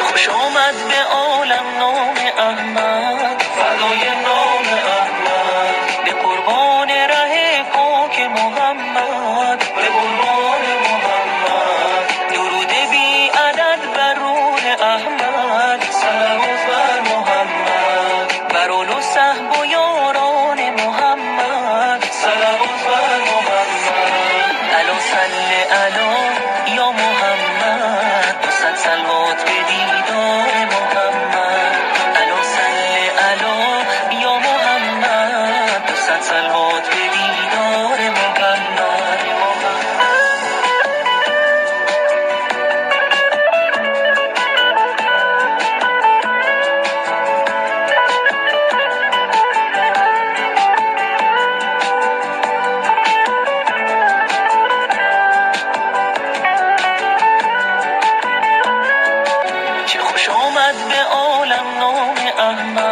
خوش آمد به عالم نام احمد، فدای نام احمد. به قربان ره پاک محمد، به قربان محمد. درود بی عدد بر روح احمد، صلوات بر محمد. بر آل و صحب و یاران محمد، صلوات بر محمد. الا صل علی یا محمد، دو صد صلوات به دیدار محمد. الا صل علی یا محمد، دو صد صلوات به دیدار محمد. چه خوش آمد به عالم نام احمد.